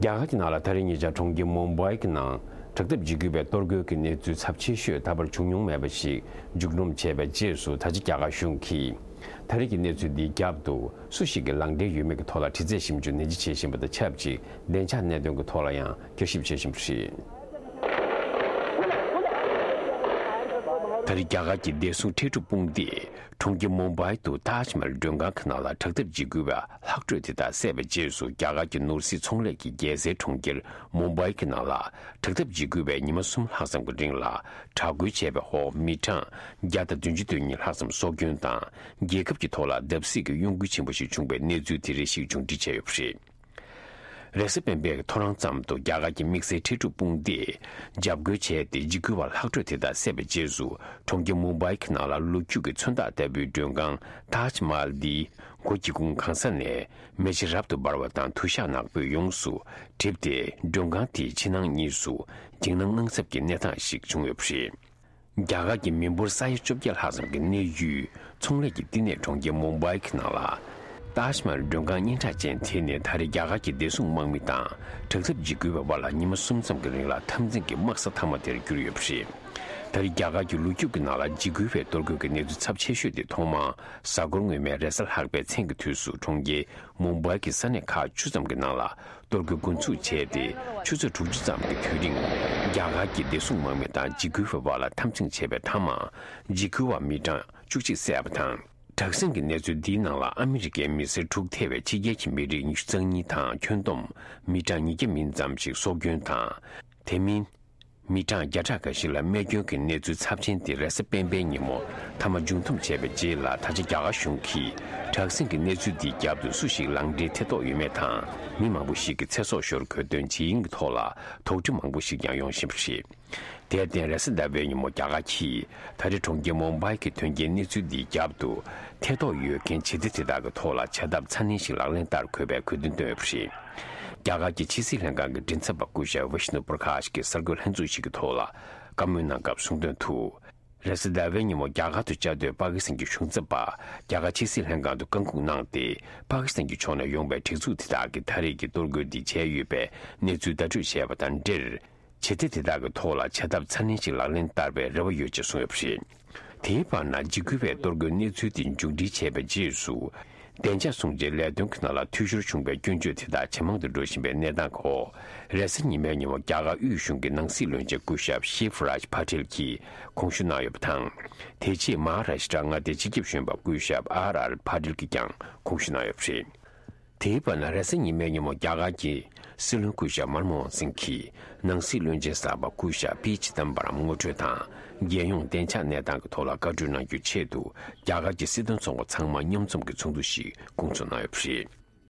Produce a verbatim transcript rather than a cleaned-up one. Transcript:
རྒྱ་གར་གྱི་ནང་ལ་ད་རེས་ཉེ་ཆར་གྲོང་ཁྱེར་མུམ་བྷའི་གི་ནང་དྲག་འཐབ་འཇིགས་སྐུལ་བའི་གཏོར་རྒོལ་གྱི་གནས་ཚུལ་ཚབས་ཆེ་ཤོས་ད་བར་བྱུང་མྱོང་མེད་པ་ཞིག་མཇུག་སྒྲོམ་བྱས་པའི་རྗེས་སུ། ད་ཆ་རྒྱ་གར་གཞུང་གིས་ད་རེས་ཀྱི་གནས་ཚུལ་འདིའི་རྒྱབ་ཏུ་སུ་ཞིག་གིས་ལག་འབྲེལ་ཡོད་མེད་ཀྱི་ཐོག་ལ་དྲི་རྩད་ཞིབ་འཇུག་ནན་ཏན་བྱེད་བཞིན་པ་དང་ཆབས་ཅིག་བདེ་འཇགས་གནད་དོན་གྱི་ཐོག་ལ་ཡང་བསྐྱར་ཞིབ་བྱེད་བཞིན་པ་རེད། ད་རེས་རྒྱ་གར་གྱི་བདེ་སྲུང་འཕྲལ་སྒྲུབ་དཔུང་སྡེས་གྲོང་ཁྱེར་མུམ་བྷའི་དུ་ཏཱཇ་མ་ཧལ་མགྲོན་ཁང་གི་ནང་ལ་དྲག་འཐབ་འཇིགས་སྐུལ་བ་ལྷག་འཕྲོས་དེ་དག་བསད་པའི་རྗེས་སུ། རྒྱ་གར་གྱི་ནོར་སྲིད་ཚོང་ལས་ཀྱི་རྒྱལ་སའི་གྲོང་ཁྱེར་མུམ་བྷའི་གི་ནང་ལ་དྲག་འཐབ་འཇིགས་སྐུལ་བས་ཉི་མ་གསུམ་ལྷག་ཙམ་གྱི་རིང་ལ་དྲག་རྒོལ་བྱས་པའི་འོག་མི་གྲངས་བརྒྱ་དང་བདུན་ཅུ་དོན་གཉིས་ལྷག་ཙམ་སྲོག་སྐྱོན་དང་། རྒྱལ་ཁབ་ཀྱི་ཐོག་ལ་བརྡབ་གསིག་གི་གཡོ་འགུལ་ཆེན་པོ་ཞིག་བྱུང་བའི་གནས་ཚུལ་དེ་རེ་ཞིག་མཇུག་སྒྲིལ་བྱས་ཡོད་པ་རེད། རེས་གཟའ་སྤེན་པའི་ཐོ་རངས་ཙམ་དུ་རྒྱ་གར་གྱི་དམིགས་བསལ་འཕྲལ་སྒྲུབ་དཔུང་སྡེས་འཇབ་རྒོལ་བྱས་ཏེ། འཇིགས་སྐུལ་བ་ལྷག་འཕྲོས་དེ་དག་བསད་པའི་རྗེས་སུ། གྲོང་ཁྱེར་མུམ་བྷའི་གི་ནང་ལ་ལོ་རྒྱུས་ཀྱི་མཚོན་རྟགས་ལྟ་བུའི་མགྲོན་ཁང་ཏཱཇ་མ་ཧལ་འདིའི་སྒོ་སྒེའུ་ཁུང་གང་ས་ནས་མེ་ལྕེ་རབ་ཏུ་འབར་བ་དང་དུ་ཞགས་ནག་པོས་ཡོངས་སུ་བསྒྲིབས་ཏེ། མགྲོན་ཁང་དེའི་ཕྱི་ནང་གཉིས་སུ་འཇིགས་སྣང་གནང་ཚབ་ཀྱི་གནས་སྟངས་ཤིག་བྱུང་ཡོད་པ་རེད། རྒྱ་གར་གྱི་མི་འབོར་ས་ཡ་བཅོ་བརྒྱད་ལྷག་ཙམ་གྱི་གནས་ཡུལ་ཚོང་ལས་ཀྱི་བསྟི་གནས་གྲོང་ཁྱེར་མུམ་བྷའི་གི་ནང་ལ། ཏཱཇ་མ་ཧལ་མགྲོན་ཁང་སྙན་གྲགས་ཅན་དེ་ནི་ད་རེས་རྒྱ་གར་གྱི་བདེ་སྲུང་དམག་མི་དང་དྲག་འཐབ་འཇིགས་སྐུལ་བའི་བར་ལ་ཉི་མ་གསུམ་ཙམ་གྱི་རིང་ལ་འཐབ་འཛིང་གི་དམག་ས་མཐའ་མ་དེར་གྱུར་ཡོད་པ་རེད། ད་རེས་རྒྱ་གར་གྱི་ལོ་རྒྱུས་ཀྱི་ནང་ལ་འཇིགས་སྐུལ་བའི་གཏོར་རྒོལ་གྱི་གནས་ཚུལ་ཚབས་ཆེ་ཤོས་དེ་ཐོག་མར་གཟའ་འཁོར་སྔོན་མའི་རེས་གཟའ་ལྷག་པའི་མཚན་གྱི་དུས་སུ་གྲོང་ཁྱེར་མུམ་བྷའི་གི་ས་གནས་ཁག་བཅུ་ཙམ་གྱི་ནང་ལ་གཏོར་རྒོལ་འགོ་འཛུགས་བྱས་ཏེ། ཆུ་ཚོད་དྲུག་ཅུ་ཙམ་གྱི་དུས་རིང་རྒྱ་གར་གྱི་བདེ་སྲུང་དམག་མི་དང་འཇིགས་སྐུལ་བའི་བར་ལ་འཐབ་འཛིང་བྱས་པའི་མཐའ་མར། འཇིགས་སྐུལ་བ་མི་གྲངས་བཅུ་གཅིག་བསད་པ་དང་། དྲག་ཟིང་གི་གནས་ཚུལ་འདིའི་ནང་ལ་ཨ་མི་རི་ཀའི་མི་སེར་དྲུག་ཐེ་བའི་ཕྱི་རྒྱལ་གྱི་མི་རིགས་ཉི་ཤུ་རྩ་གཉིས་དང་། ཁྱོན་བསྡོམས་མི་གྲངས་ཉིས་བརྒྱ་མིན་ཙམ་ཞིག་སྲོག་སྐྱོན་དང་། དེ་མིན། མི་གྲངས་བརྒྱ་ཕྲག་འགའ་ཞིག་ལ་རྨས་སྐྱོན་གྱི་གནས་ཚུལ་ཚབས་ཆེན་དེ་རེས་གཟའ་སྤེན་པའི་ཉིན་མོ་མཐའ་མ་མཇུག་བསྡོམས་བྱས་པའི་རྗེས་ལ། ད་ཆ་རྒྱ་གར་གཞུང་གིས་དྲག་ཟིང་གི་གནས་ཚུལ་འདིའི་རྒྱབ་ཏུ་སུ་ཞིག་ལག་འབྲེལ་ཐེ་གཏོགས་ཡོད་མེད་དང་། མི་མང་པོ་ཞིག་གི་ཚེ་སྲོག་ཤོར་དགོས་དོན་ཇི་ཡིན་གྱི་ཐོག་ལ་དོགས་འདྲི་མང་པོ་ཞིག་ཀྱང་ཡོང་བཞིན་པ་རེད། དེར་བརྟེན། རེས་གཟའ་ཟླ་བའི་ཉིན་མོ་རྒྱ་གར་གྱིས་ད་རེས་གྲོང་ཁྱེར་མུམ་བྷའི་གི་དོན་རྐྱེན་གནས་ཚུལ་འདིའི་རྒྱབ་ཏུ་ཐེ་གཏོགས་ཡོད་མཁན་བྱེད་གཏེ་དེ་དག་གི་ཐོག་ལ་བྱ་ཐབས་ཚ་ནན་ཞིག་ལག་ལེན་བསྟར་དགོས་པའི་དགོས་འདུན་བཏོན་ཡོད་པ་རེད། རྒྱ་གར་གྱི་ཕྱི་སྲིད་ལྷན་ཁང་གི་མགྲིན་ཚབ་པ་སྐུ་ཞབས་ཝི་ཤ་ནུ་པུར་ཁཱཤ་གིས་གསར་འགོད་ལྷན་ཚོགས་ཤིག་གི་ཐོག་ལ་བཀའ་མོལ་གནང་སྐབས་གསུངས་དོན་དུ། རེས་གཟའ་ཟླ་བའི་ཉིན་མོ་རྒྱ་གར་དུ་བཅའ་སྡོད་པ་ཀི་སི་ཐན་གྱི་གཞུང་ཚབ་པ་རྒྱ་གར་ཕྱི་སྲིད་ལྷན་ཁང་དུ་བཀའ་འགུག་གནང་སྟེ། པ་ཀི་སི་ཐན་གྱི་ཕྱོགས་ནས་ཡོང་པའི་སྒྲིག་འཛུགས་དེ་དག་གིས་ད་རེས་ཀྱི་གཏོར་རྒོལ་འདི་བྱས་ཡོད་པའི་གནས་ཚུལ་བརྡ་སྤྲོད་བྱས་པ་དང་འབྲེལ། བྱེད་གཏེ་དེ་དག་གི་ཐོག་ལ་བྱ་ཐབས་ཚ་ནན་ཞིག་ལག་ལེན་བསྟར་བའི་རེ་བ་ཡོད་ཅེས་གསུངས་ཡོད་པ་རེད། དེའི་བར་ན། འཇིགས་སྐུལ་བའི་གཏོར་རྒོལ་གནས་ཚུལ་དེ་མཇུག་སྒྲིལ་བྱས་པའི་རྗེས་སུ། བདེ་འཇགས་སྲུང་བརྩིའི་ལས་དོན་གྱི་ནང་ལ་འཐུས་ཤོར་བྱུང་བའི་སྐྱོན་བརྗོད་དེ་དག་ཇེ་མང་དུ་འགྲོ་བཞིན་པའི་གནས་སྟངས་འོག་རེས་གཟའ་ཉི་མའི་ཉིན་མོ་རྒྱ་གར་དབུས་གཞུང་གི་ནང་སྲིད་བློན་ཆེན་སྐུ་ཞབས་ཤིབ་རཱཇ་ཕ་ཏེལ་གྱིས་དགོངས་ཞུ་གནང་ཡོད་པ་དང་། དེ་རྗེས་མ་ཧཱ་རཱ་ཤི་ཏྲ་མངའ་སྡེའི་སྤྱི་ཁྱབ་གཞོན་པ་སྐུ་ཞབས་ཨར་ཨར་ཕ་ཏེལ་གྱིས་ཀྱང་དགོངས་ཞུ་གནང་ཡོད་པ་རེད། དེའི་བར་ན། རེས་གཟའ་ཉི་མའི་ཉིན་མོ་རྒྱ་གར་གྱི་སྲིད་བློན་སྐུ་ཞབས་མན་མོ་ཧན་སིང་གིས་ནང་སྲིད་བློན་ཆེན་གསར་པ་སྐུ་ཞབས་པི་ཆི་དམ་པ་རམ་ངོ་སྤྲོད་དང་། རྒྱལ་ཡོངས་བདེ་འཇགས་གནས་སྟངས་ཀྱི་ཐོག་ལ་བཀའ་གྲོས་གནང་རྒྱུའི་ཆེད་དུ། རྒྱ་གར་གྱི་སྲིད་དོན་ཚོགས་པ་ཚང་མ་མཉམ་འཛོམས་ཀྱི་ཚོགས་འདུ་ཞིག་དགོངས་ཚུལ་གནང་ཡོད་པ་རེད།